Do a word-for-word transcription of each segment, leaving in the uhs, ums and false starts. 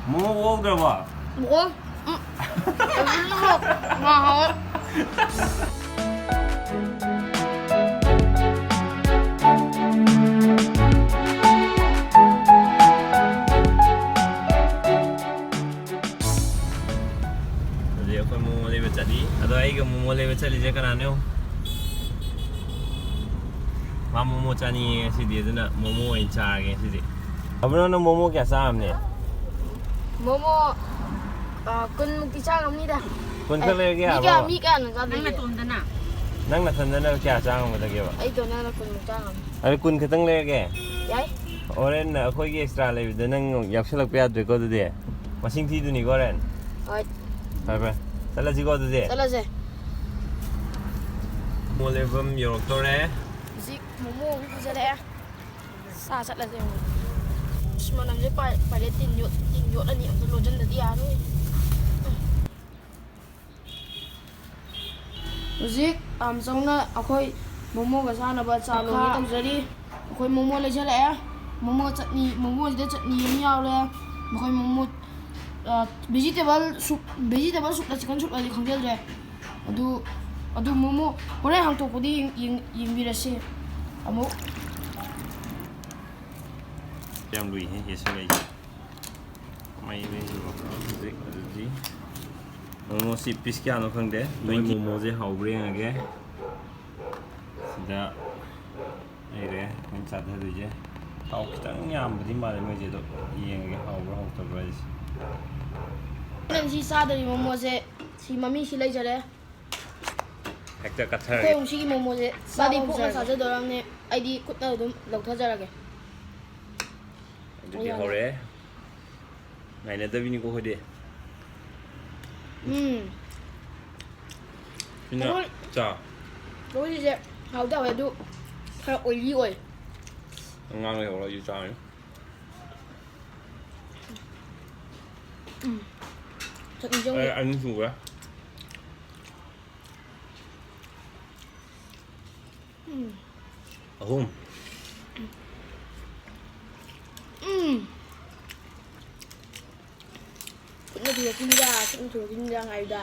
ꯃꯣꯃꯣ ꯍꯧꯗ꯭ꯔꯕꯣ? ꯃꯣꯃꯣ? ꯎꯝ꯫ ꯉꯥ ꯍꯥꯎꯋꯦ꯫ ꯍꯧꯖꯤꯛ ꯑꯩꯈꯣꯏ ꯃꯣꯃꯣ ꯂꯩꯕ ꯆꯠꯂꯤ꯫ ꯑꯗꯣ ꯑꯩꯒ ꯃꯣꯃꯣ ꯂꯩꯕ ꯆꯠꯂꯤꯁꯦ ꯀꯅꯥꯅꯣ? ꯃꯥ ꯃꯣꯃꯣ ꯆꯥꯅꯤꯡꯉꯦ ꯉꯁꯤꯗꯤ, ꯑꯗꯨꯅ ꯃꯣꯃꯣ ꯑꯣꯏꯅ ꯆꯥꯔꯒꯦ ꯉꯁꯤꯗꯤ꯫ ꯑꯕꯨ, ꯅꯪꯅ ꯃꯣꯃꯣ ꯀꯌꯥ ꯆꯥꯔꯝꯅꯤ? ꯃꯣꯃꯣ, ꯑ, ꯀꯨꯟꯃꯨꯛꯇꯤ ꯆꯥ ꯉꯝꯅꯤꯗ꯫ ꯀꯨꯟ ꯈꯛ ꯑꯦ, ꯂꯩꯔꯒꯦ ꯃꯤ ꯌꯥꯕ꯭ꯔꯣ? ꯀꯌꯥ, ꯃꯤ ꯀꯌꯥꯅꯣ ꯆꯥꯗꯣꯏꯁꯦ? ꯅꯪ ꯅꯇꯣꯝꯗꯅ? ꯅꯪ ꯅꯊꯟꯗꯅ ꯀꯌꯥ ꯆꯥ ꯉꯝꯒꯗꯒꯦꯕ? ꯑꯩ ꯏꯇꯣꯝꯗꯅ ꯀꯨꯟꯃꯨꯛ ꯆꯥ ꯉꯝꯅꯤ꯫ ꯑꯗꯨ ꯀꯨꯟ ꯈꯛꯇꯪ ꯂꯩꯔꯒꯦ? ꯌꯥꯏ꯫ ꯍꯣꯔꯦꯟ ꯑꯩꯈꯣꯏꯒꯤ ꯑꯦꯛꯁꯇ꯭ꯔꯥ ꯂꯩꯕꯗ ꯅꯪ ꯌꯥꯎꯁꯜꯂꯛꯄ ꯌꯥꯗ꯭ꯔꯦꯀꯣ ꯑꯗꯨꯗꯤ? ꯃꯁꯤꯡ ꯊꯤꯗꯨꯅꯤꯀꯣ ꯍꯣꯔꯦꯟ? ꯍꯣꯏ꯫ ꯐꯔꯦ, ꯐꯔꯦ꯫ ꯆꯠꯂꯁꯤꯀꯣ ꯑꯗꯨꯗꯤ? ꯆꯠꯂꯁꯦ꯫ ꯃꯣꯃꯣ ꯂꯩꯐꯝ ꯌꯧꯔꯛꯇꯣꯔꯦ꯫ ꯍꯧꯖꯤꯛ ꯃꯣꯃꯣ ꯑꯃꯨꯛ ꯄꯨꯖꯔꯛꯑꯦ꯫ ꯆꯥ ꯆꯠꯂꯁꯦ ꯑꯃꯨꯛ꯫ ꯑꯁ, ꯃꯅꯝꯁꯦ ꯄꯥꯏ-, ꯄꯥꯏꯔꯦ꯫ ꯇꯤꯟ ꯌꯣꯠ-, ꯇꯤꯟ ꯌꯣꯠꯂꯅꯤ꯫ ꯑꯝꯇ ꯂꯣꯠꯁꯤꯟꯗꯗꯤ ꯌꯥꯔꯣꯏ꯫ ꯍꯧꯖꯤꯛ ꯑꯥꯝꯆꯧꯅ ꯑꯩꯈꯣꯏ ꯃꯣꯃꯣꯒ ꯆꯥꯅꯕ ꯆꯥ ꯂꯣꯟꯒꯦ ꯇꯧꯖꯔꯤ꯫ ꯑꯩꯈꯣꯏ ꯃꯣꯃꯣ ꯂꯩꯁꯜꯂꯛꯑꯦ꯫ ꯃꯣꯃꯣ ꯆꯠꯅꯤ, ꯃꯣꯃꯣꯁꯤꯗ ꯆꯠꯅꯤ ꯑꯃ ꯌꯥꯎꯔꯦ꯫ ꯑꯩꯈꯣꯏ ꯃꯣꯃꯣ, ꯑ, vegetable soup, vegetable soupꯂ chicken soupꯂꯗꯤ ꯈꯪꯖꯗ꯭ꯔꯦ꯫ ꯑꯗꯨ, ꯑꯗꯨ ꯃꯣꯃꯣ ꯍꯣꯔꯦꯟ ꯍꯥꯡꯇꯣꯛꯄꯗꯤ ꯌꯦꯡ-, ꯌꯦꯡ-, ꯌꯦꯡꯕꯤꯔꯁꯦ ꯑꯃꯨꯛ꯫ ꯌꯥꯝ ꯂꯨꯏꯍꯦ, ꯌꯦꯁꯜꯂꯛꯏꯁꯦ꯫ ꯃꯩ ꯃꯩꯁꯤꯕꯣ꯫ ꯍꯧꯖꯤꯛ ꯑꯗꯨꯗꯤ ꯃꯣꯃꯣꯁꯤ piece ꯀꯌꯥꯅꯣ ꯈꯪꯗꯦ꯫ ꯃꯣꯏ ꯃꯣꯃꯣꯁꯦ ꯍꯥꯎꯕ꯭ꯔꯥ ꯌꯦꯡꯉꯒꯦ꯫ ꯁꯤꯗ ꯂꯩꯔꯦ ꯑꯩꯈꯣꯏꯅ ꯆꯥꯊꯗꯣꯏꯁꯦ꯫ ꯊꯥꯎ ꯈꯤꯇꯪ ꯌꯥꯝꯕꯗꯤ ꯃꯥꯜꯂꯦ ꯃꯣꯏꯁꯦ, ꯑꯗꯣ ꯌꯦꯡꯉꯒꯦ ꯍꯥꯎꯕ꯭ꯔꯥ ꯍꯥꯎꯇꯕ꯭ꯔꯥ ꯍꯥꯏꯁꯦ꯫ ꯅꯪ ꯁꯤ ꯆꯥꯗꯣꯔꯤ ꯃꯣꯃꯣꯁꯦ, ꯁꯤ ꯃꯃꯤꯡꯁꯤ ꯂꯩꯖꯔꯦ꯫ ꯍꯦꯛꯇ ꯑꯩꯈꯣꯏ ꯀꯠꯊꯔꯒꯦ꯫ ꯑꯍꯨꯝꯁꯤꯒꯤ ꯃꯣꯃꯣꯁꯦ ꯃꯥꯗꯤ ꯆꯥꯕ ꯐꯣꯛꯅ ꯍꯧꯖꯔꯒꯦ꯫ ꯆꯥꯖꯗꯣꯔꯝꯅꯦ, ꯑꯩꯗꯤ ꯈꯨꯠꯅ ꯑꯗꯨꯝ ꯂꯧꯊꯖꯔꯒꯦ꯫ ꯑꯗꯨꯗꯤ ꯌꯥꯔꯦ꯫ ꯍꯧꯔꯦ꯫ ꯉꯥꯏꯅꯗꯕꯤꯅꯤꯀꯣ ꯑꯩꯈꯣꯏꯗꯤ꯫ ꯎꯝ꯫ ꯁꯤꯅ ꯑꯩꯈꯣꯏ ꯆꯥ꯫ ꯑꯩꯈꯣꯏ ꯁꯤꯁꯦ ꯍꯥꯎꯗꯤ ꯍꯥꯎꯋꯦ, ꯑꯗꯨ ꯈꯔ oily ꯑꯣꯏ꯫ ꯑꯉꯥꯡ ꯂꯩꯍꯧꯔ ꯑꯩꯁꯨ ꯆꯥꯔꯅꯤ꯫ ꯎꯝ꯫ ꯆꯠꯅꯤ ꯆꯪꯗꯦ꯫ ꯑꯩ ꯑꯅꯤ ꯁꯨꯈ꯭ꯔꯦ꯫ ꯎꯝ꯫ ꯑꯍꯨꯝ꯫ ꯎꯝ꯫ ꯊꯨꯔꯛꯈꯤꯅꯤꯗ, ꯁꯨꯝ ꯊꯨꯔꯛꯈꯤꯅꯤꯗ, ꯉꯥꯏꯌꯨꯗ꯫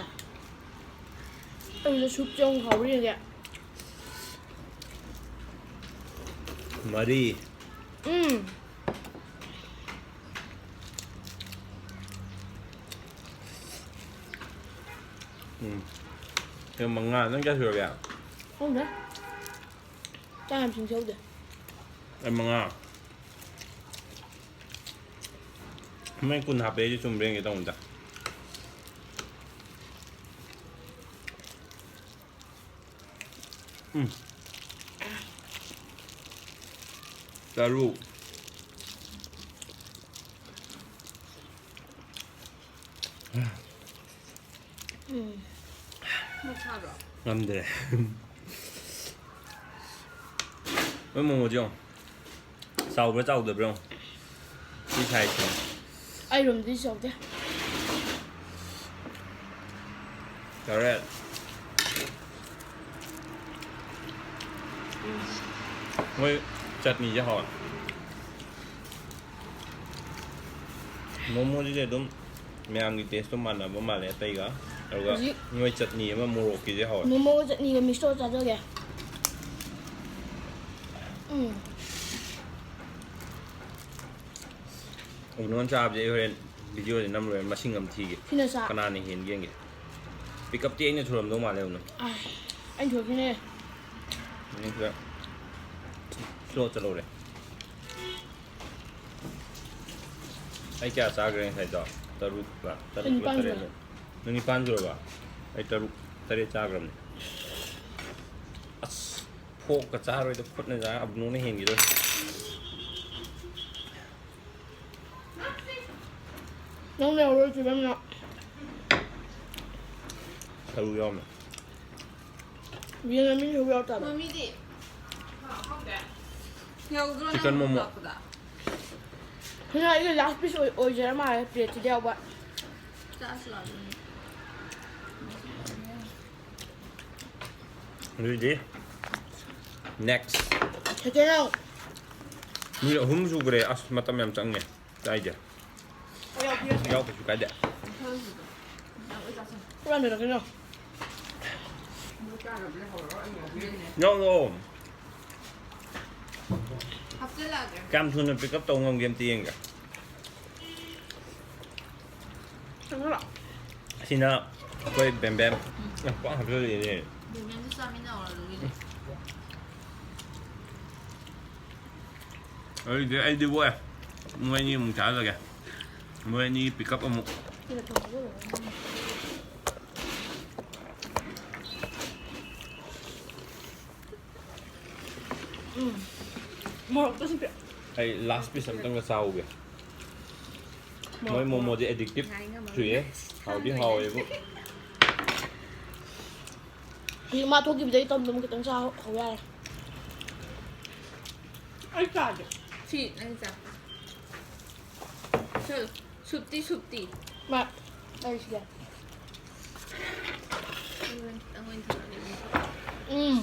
ꯑꯩꯁꯨ ꯁꯨꯞꯁꯦ ꯑꯃꯨꯛ ꯍꯥꯎꯕ꯭ꯔꯥ ꯌꯦꯡꯒꯦ꯫ ꯃꯔꯤ꯫ ꯎꯝ꯫ ꯎꯝ꯫ ꯁꯤ ꯃꯉꯥ꯫ ꯅꯪ ꯀꯌꯥ ꯁꯨꯔꯒꯦ? ꯈꯪꯗꯦ꯫ ꯆꯥꯛ ꯌꯥꯝ ꯁꯤꯟꯁꯧꯗꯦ꯫ ꯑꯩ ꯃꯉꯥ꯫ ꯃꯣꯏ ꯀꯨꯟ ꯍꯥꯞꯄꯦ, ꯑꯩꯁꯨ ꯆꯨꯝꯕ꯭ꯔꯥ ꯌꯦꯡꯒꯦ ꯇꯧꯅꯤꯗ꯫ ꯎꯝ꯫ ꯇꯔꯨꯛ꯫ ꯎꯝ꯫ ꯃꯁꯥꯗꯣ꯫ ꯉꯝꯗ꯭ꯔꯦ꯫ ꯃꯣꯏ ꯃꯣꯃꯣꯁꯦ ꯌꯦꯡꯉꯣ꯫ ꯆꯥꯎꯕ꯭ꯔꯥ ꯆꯥꯎꯗꯕ꯭ꯔꯥ ꯌꯦꯡꯉꯣ꯫ ꯁꯤ ꯁꯥꯏꯖꯁꯦ꯫ ꯑꯩꯔꯣꯝꯗꯗꯤ ꯆꯥꯎꯗꯦ꯫ ꯇꯔꯦꯠ꯫ ꯃꯣꯏ ꯆꯠꯅꯤꯁꯦ ꯍꯥꯎꯋꯦ꯫ ꯃꯣꯃꯣꯁꯤꯗꯤ ꯑꯗꯨꯝ ꯃꯌꯥꯝꯒꯤ ꯇꯦꯁꯇꯣ ꯃꯥꯟꯅꯕ ꯃꯥꯜꯂꯦ ꯑꯇꯩꯒ꯫ ꯑꯗꯨꯒ ꯍꯧꯖꯤꯛ ꯃꯣꯏ ꯆꯠꯅꯤ ꯑꯃ ꯃꯣꯔꯣꯛꯀꯤꯁꯦ ꯍꯥꯎꯋꯦ꯫ ꯃꯣꯃꯣꯒ ꯆꯠꯅꯤꯒ ꯃꯤꯛꯁ ꯇꯧꯔ ꯆꯥꯖꯒꯦ꯫ ꯎꯝ꯫ ꯎꯅꯣꯟ ꯆꯥꯕꯁꯦ ꯑꯩ ꯍꯣꯔꯦꯟ ꯚꯤꯗꯤꯑꯣꯁꯦ ꯅꯝ ꯂꯣꯏꯔ ꯃꯁꯤꯡ ꯑꯃ ꯊꯤꯒꯦ꯫ ꯁꯤꯅ ꯆꯥ꯫ ꯀꯅꯥꯅ ꯍꯦꯟꯒꯦ ꯌꯦꯡꯒꯦ꯫ ꯄꯤꯛꯀꯞꯇꯤ ꯑꯩꯅ ꯊꯨꯔꯝꯗꯧ ꯃꯥꯜꯂꯦ ꯎꯅꯣꯟ꯫ ꯑꯥꯏ, ꯑꯩꯅ ꯊꯣꯛꯈꯤꯅꯦ꯫ ꯅꯪꯁꯤꯗ ꯁ꯭ꯂꯣ ꯆꯠꯍꯧꯔꯦ꯫ ꯑꯩ ꯀꯌꯥ ꯆꯥꯈ꯭ꯔꯦ ꯉꯁꯥꯏꯗꯣ? ꯇꯔꯨꯛꯂ? ꯇꯔꯨꯛꯂ ꯅꯤꯄꯥꯟ ꯁꯨꯔꯦ꯫ ꯇꯔꯦꯠꯂ? ꯅꯪ ꯅꯤꯄꯥꯟ ꯁꯨꯔꯕ? ꯑꯩ ꯇꯔꯨꯛ ꯇꯔꯦꯠ ꯆꯥꯈ꯭ꯔꯕꯅꯦ꯫ ꯑꯁ, ꯐꯣꯛꯀ ꯆꯥꯔꯣꯏꯗ, ꯈꯨꯠꯅ ꯆꯥ, ꯑꯕꯨꯡꯅ ꯍꯦꯟꯈꯤꯗꯣꯏ꯫ ꯅꯪ ꯂꯩꯍꯧꯔꯣꯏ ꯆꯤꯕꯝꯅ꯫ ꯁꯔꯨ ꯌꯥꯎꯔꯝꯃꯦ꯫ ꯌꯦꯟ ꯃꯃꯤꯡ ꯁꯔꯨ ꯌꯥꯎꯔꯛꯇꯕ꯫ ꯃꯃꯤꯗꯤ ꯈꯪꯗꯦ꯫ ꯌꯧꯗ꯭ꯔꯣ Chicken ꯅꯪ momo꯫ ꯂꯥꯛꯄꯗ? ꯁꯤꯅ ꯑꯩꯒꯤ ꯂꯥꯁ ꯄꯤꯁ ꯑꯣꯏꯖꯔ ꯃꯥꯜꯂꯦ ꯄ꯭ꯂꯦꯠꯁꯤꯗ ꯌꯥꯎꯕ꯫ ꯆꯥꯁꯤ ꯂꯥꯛꯑꯣ꯫ ꯑꯗꯨꯏꯗꯤ next꯫ ꯁꯦꯀꯦꯟ ꯔꯥꯎꯟ꯫ ꯃꯤ ꯑꯍꯨꯝ ꯁꯨꯈ꯭ꯔꯦ꯫ ꯑꯁ, ꯃꯇꯝ ꯌꯥꯝ ꯆꯪꯉꯦ꯫ ꯀꯥꯏꯗꯦ꯫ ꯌꯥꯎ ꯀꯩꯁꯨ ꯀꯥꯏꯗꯦ꯫ ꯍꯨꯔꯥꯟꯕꯤꯔꯛꯀꯅꯣ꯫ ꯌꯥꯎꯔꯛꯑꯣ꯫ ꯍꯥꯞꯆꯤꯜꯂꯛꯑꯒꯦ꯫ ꯀꯌꯥꯝ ꯊꯨꯅ pick up ꯇꯧ ꯉꯝꯒꯦ ꯑꯝꯇ ꯌꯦꯡꯒꯦ꯫ ꯆꯪꯁꯤꯜꯂꯣ꯫ ꯑꯁꯤꯅ ꯑꯩꯈꯣꯏ ꯕꯦꯝꯕꯦꯝ꯫ ꯎꯝ꯫ ꯑꯦ, ꯄꯥꯛ ꯍꯥꯞꯆꯜꯂꯛꯏꯅꯦ꯫ ꯕꯦꯝꯕꯦꯝꯁꯨ ꯆꯥꯃꯤꯟꯅꯧ ꯑꯗꯨꯒꯤꯗꯤ꯫ ꯑꯗꯨꯗꯤ ꯑꯩꯗꯤ ꯋꯥꯏ꯫ ꯃꯣꯏ ꯑꯅꯤ ꯑꯃꯨꯛ ꯆꯥꯍꯜꯂꯒꯦ꯫ ꯃꯣꯏ ꯑꯅꯤ pick up ꯑꯃꯨꯛ꯫ ꯁꯤꯅ ꯊꯣꯡꯕ ꯂꯣꯏꯔꯒ꯫ ꯎꯝ꯫ ꯃꯣꯔꯣꯛꯇꯣ ꯁꯤ ꯄꯤ-, ꯑꯩ last piece ꯑꯝꯇꯪꯒ ꯆꯥꯍꯧꯒꯦ꯫ ꯃꯣꯏ ꯃꯣꯔꯣꯛ, ꯃꯣꯃꯣꯗꯤ addictive ꯉꯥꯏ ꯉꯝꯃꯔꯣꯏ꯫ ꯆꯨꯏꯌꯦ꯫ ꯍꯥꯎꯗꯤ ꯍꯥꯎꯋꯦꯕꯨ꯫ ꯍꯧꯖꯤꯛ ꯃꯥ ꯊꯣꯛꯈꯤꯕꯗꯒꯤ ꯇꯝ ꯇꯝ ꯈꯤꯇꯪ ꯆꯥꯍꯧ ꯌꯥꯔꯦ꯫ ꯑꯩ ꯆꯥꯒꯦ꯫ ꯁꯤ ꯅꯪ ꯆꯥ꯫ ꯁꯨ-, ꯁꯨꯞꯇꯤ, ꯁꯨꯞꯇꯤ꯫ ꯃꯥ, ꯑꯩ ꯁꯤꯗ꯫ ꯑꯩ ꯍꯣꯔꯦꯟ ꯈꯤꯇꯪ ꯑꯣꯏꯅ ꯊꯝꯃꯒꯦ꯫ ꯎꯝ꯫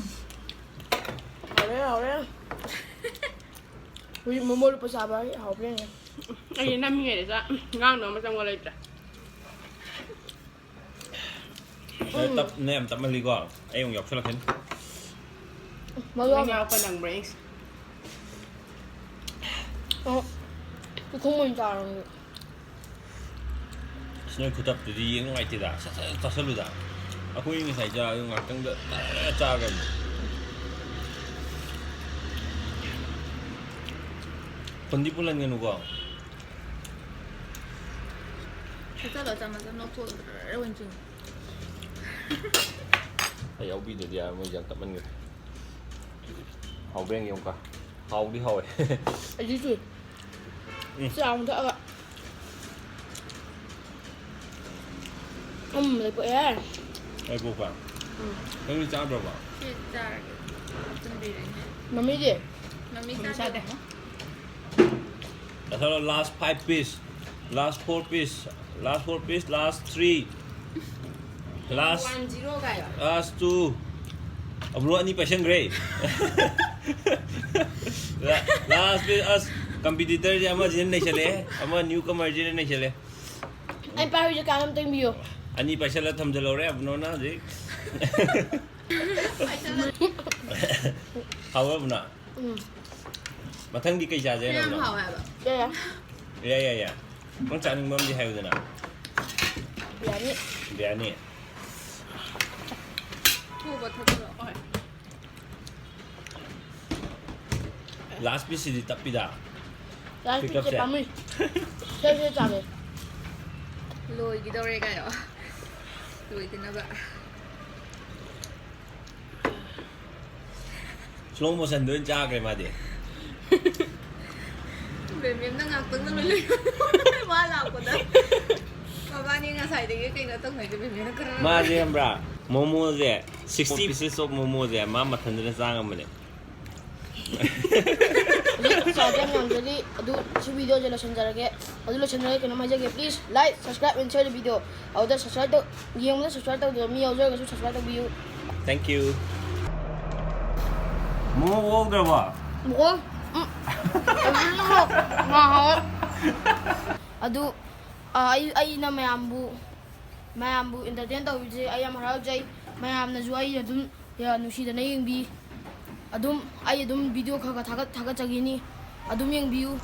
ꯍꯥꯎꯔꯦ, ꯍꯥꯎꯔꯦ꯫ ꯍꯧꯖꯤꯛ ꯃꯣꯃꯣ ꯂꯨꯄꯥ ꯆꯥꯕ ꯍꯥꯎꯕ꯭ꯔꯥ ꯌꯦꯡꯉꯦ꯫ ꯑꯩꯗꯤ ꯅꯝꯃꯤꯉꯩꯗ ꯉꯥꯡꯅꯕ ꯃꯇꯝꯒ ꯂꯩꯇ꯭ꯔꯦ꯫ ꯅꯪ ꯇꯞ-, ꯅꯪ ꯌꯥꯝ ꯇꯞꯃꯜꯂꯤꯀꯣ꯫ ꯑꯩ ꯑꯃꯨꯛ ꯌꯥꯎꯁꯜꯂꯛꯀꯅꯤ꯫ ꯃꯔꯨ ꯅꯪ ꯑꯃ꯫ ꯌꯥꯎꯔꯛꯄ ꯅꯪꯕ꯭ꯔꯥ ꯌꯦꯡꯁꯤ꯫ ꯑꯣ, ꯄꯨꯈꯝ ꯑꯣꯏꯅ ꯆꯥꯔꯣ ꯅꯪꯗꯤ꯫ ꯑꯁ, ꯅꯣꯏ ꯈꯨꯇꯞꯇꯨꯗꯤ ꯌꯦꯡ ꯅꯨꯡꯉꯥꯏꯇꯦꯗ꯫ ꯁꯠ ꯁꯠ ꯆꯥꯁꯜꯂꯨꯗ꯫ ꯑꯩꯈꯣꯏ ꯉꯁꯥꯏ ꯆꯥꯕꯗꯣ ꯉꯥꯛꯇꯪꯗ ꯇꯔꯥ ꯆꯥꯈ꯭ꯔꯕꯅꯤ꯫ ꯐꯨꯟꯗꯤ ꯐꯨꯜꯍꯟꯒꯅꯨꯀꯣ꯫ ꯆꯠꯂꯣ, ꯆꯥꯃꯁ ꯑꯃ ꯂꯧꯊꯣꯛꯑꯒ ꯗ꯭ꯔꯔ ꯑꯣꯏꯅ ꯆꯤꯡꯉꯨ꯫ ꯑꯩ ꯌꯥꯎꯕꯤꯗ꯭ꯔꯗꯤ ꯌꯥꯔꯣꯏ, ꯃꯣꯏꯁꯦ ꯌꯥꯝ ꯇꯞꯃꯟꯈ꯭ꯔꯦ꯫ ꯍꯥꯎꯕ꯭ꯔꯥ ꯌꯦꯡꯒꯦ ꯑꯃꯨꯛꯀ꯫ ꯍꯥꯎꯗꯤ ꯍꯥꯎꯋꯦ꯫ ꯑꯩꯁꯨ ꯆꯨꯏ꯫ ꯎꯝ꯫ ꯆꯥ ꯑꯃꯨꯛ ꯊꯛꯑꯒ꯫ ꯎꯝ, ꯂꯩꯄꯣꯛꯑꯦ꯫ ꯂꯩꯄꯣꯛꯄ? ꯎꯝ꯫ ꯅꯪꯗꯤ ꯆꯥꯗ꯭ꯔꯕꯣ? ꯁꯤ ꯆꯥꯔꯒꯦ꯫ ꯍꯥꯞꯆꯤꯟꯕꯤꯔꯒꯦ꯫ ꯃꯃꯤꯗꯤ? ꯃꯃꯤ ꯃꯃꯤ ꯆꯥꯗꯦ꯫ ꯆꯥꯗꯦ꯫ ꯆꯥꯁꯜꯂꯣ, last five piece, last four piece, last four piece, last three, last, one zero ꯀꯥꯏꯌꯣ꯫ Last two꯫ ꯑꯕ꯭ꯔꯣ ꯑꯅꯤ ꯄꯥꯏꯁꯟꯈ꯭ꯔꯦ꯫ La-, last piece ꯑꯁ, competitor ꯁꯦ ꯑꯃꯁꯤꯅ ꯅꯩꯁꯜꯂꯛꯑꯦ, ꯑꯃ newcomer ꯁꯤꯅ ꯅꯩꯁꯜꯂꯦ꯫ ꯑꯩ ꯄꯥꯏꯍꯧꯔꯤꯁꯦ ꯀꯥꯟꯅꯕ ꯑꯝꯇ ꯌꯦꯡꯕꯤꯌꯣ꯫ ꯑꯅꯤ ꯄꯥꯏꯁꯜꯂ ꯊꯝꯖꯜꯍꯧꯔꯦ ꯑꯕꯨꯅꯣꯅ ꯍꯧꯖꯤꯛ꯫ ꯍꯥꯎꯕ꯭ꯔꯥ ꯑꯕꯨꯅꯣ? ꯎꯝ꯫ ꯃꯊꯪꯗꯤ ꯀꯩ ꯆꯥꯁꯦ ꯍꯥꯏꯅꯣ ꯌꯥꯝ ꯑꯕꯨꯅꯣ? ꯍꯥꯎꯋꯦ ꯍꯥꯏꯕ꯫ ꯌꯥꯏ, ꯌꯥꯏ꯫ ꯌꯥꯏ ꯌꯥꯏ ꯌꯥꯏ꯫ ꯅꯪ ꯆꯥꯅꯤꯡꯕ ꯑꯃꯗꯤ ꯍꯥꯏꯌꯨꯗꯅ꯫ ꯕꯤꯔꯌꯥꯅꯤ꯫ ꯕꯤꯔꯌꯥꯅꯤ꯫ ꯊꯨꯕ ꯊꯛꯆꯤꯜꯂꯣ꯫ ꯍꯣꯏ꯫ ꯂꯥꯁ ꯄꯤꯁꯁꯤꯗꯤ ꯇꯞꯄꯤꯗ꯫ ꯂꯥꯁ ꯄꯤꯁꯁꯦ Pickupꯁꯦ꯫ ꯄꯥꯝꯃꯨꯏ꯫ ꯁꯦ, ꯁꯦ ꯆꯥꯒꯦ꯫ ꯂꯣꯏꯈꯤꯗꯧꯔꯦ ꯀꯥꯏꯌꯣ꯫ ꯂꯣꯏꯗꯅꯕ꯫ Slow motionꯗ ꯑꯣꯏꯅ ꯆꯥꯈ꯭ꯔꯦ ꯃꯥꯗꯤ꯫ ꯕꯦꯝꯕꯦꯝꯅ ꯉꯥꯛꯇꯪꯗ ꯂꯣꯏ ꯂꯩ꯫ ꯃꯥ ꯂꯥꯛꯄꯗ꯫ ꯃꯕꯥꯅꯤ ꯉꯁꯥꯏꯗꯒꯤ ꯀꯩꯅꯣ ꯇꯧꯅꯩꯗꯣ ꯕꯦꯝꯕꯦꯝꯅ ꯈꯔ ꯃꯥꯁꯦ ꯈꯪꯕ꯭ꯔꯥ? ꯃꯣꯃꯣꯁꯦ sixty pieces of ꯃꯣꯃꯣꯁꯦ ꯃꯥ ꯃꯊꯟꯗꯅ ꯆꯥ ꯉꯝꯕꯅꯦ꯫ ꯍꯧꯖꯤꯛ ꯆꯥꯕ ꯌꯥꯝ ꯌꯥꯝꯗ꯭ꯔꯗꯤ ꯑꯗꯨ ꯁꯤ videoꯁꯦ ꯂꯣꯏꯁꯤꯟꯖꯔꯒꯦ꯫ ꯑꯗꯨ ꯂꯣꯏꯁꯤꯟꯖꯔꯒꯦ ꯀꯩꯅꯣꯝ ꯍꯥꯏꯖꯒꯦ, please like, subscribe and share the video꯫ ꯑꯗꯨꯗ subscribe ꯇꯧ, ꯌꯦꯡꯕꯗ subscribe ꯇꯧꯗꯕ ꯃꯤ ꯌꯥꯎꯖꯔꯒꯁꯨ subscribe ꯇꯧꯕꯤꯌꯨ꯫ Thank you꯫ ꯃꯣꯃꯣ ꯍꯧꯗ꯭ꯔꯕꯣ? ꯃꯣꯃꯣ? ꯎꯝ꯫ ꯃꯥ ꯍꯥꯎꯋꯦ꯫ ꯑꯗꯨ ꯑ, ꯑꯩ, ꯑꯩꯅ ꯃꯌꯥꯝꯕꯨ, ꯃꯌꯥꯝꯕꯨ entertain ꯇꯧꯕꯤꯕꯁꯦ ꯑꯩ ꯌꯥꯝ ꯍꯔꯥꯎꯖꯩ꯫ ꯃꯌꯥꯝꯅꯁꯨ ꯑꯩ ꯑꯗꯨꯝ, ꯌꯥ, ꯅꯨꯡꯁꯤꯗꯅ ꯌꯦꯡꯕꯤ꯫ ꯑꯗꯨꯝ, ꯑꯩ ꯑꯗꯨꯝ video ꯈꯔ ꯈꯔ ꯊꯥꯒꯠ, ꯊꯥꯒꯠꯆꯈꯤꯅꯤ꯫ ꯑꯗꯨꯝ ꯌꯦꯡꯕꯤꯌꯨ꯫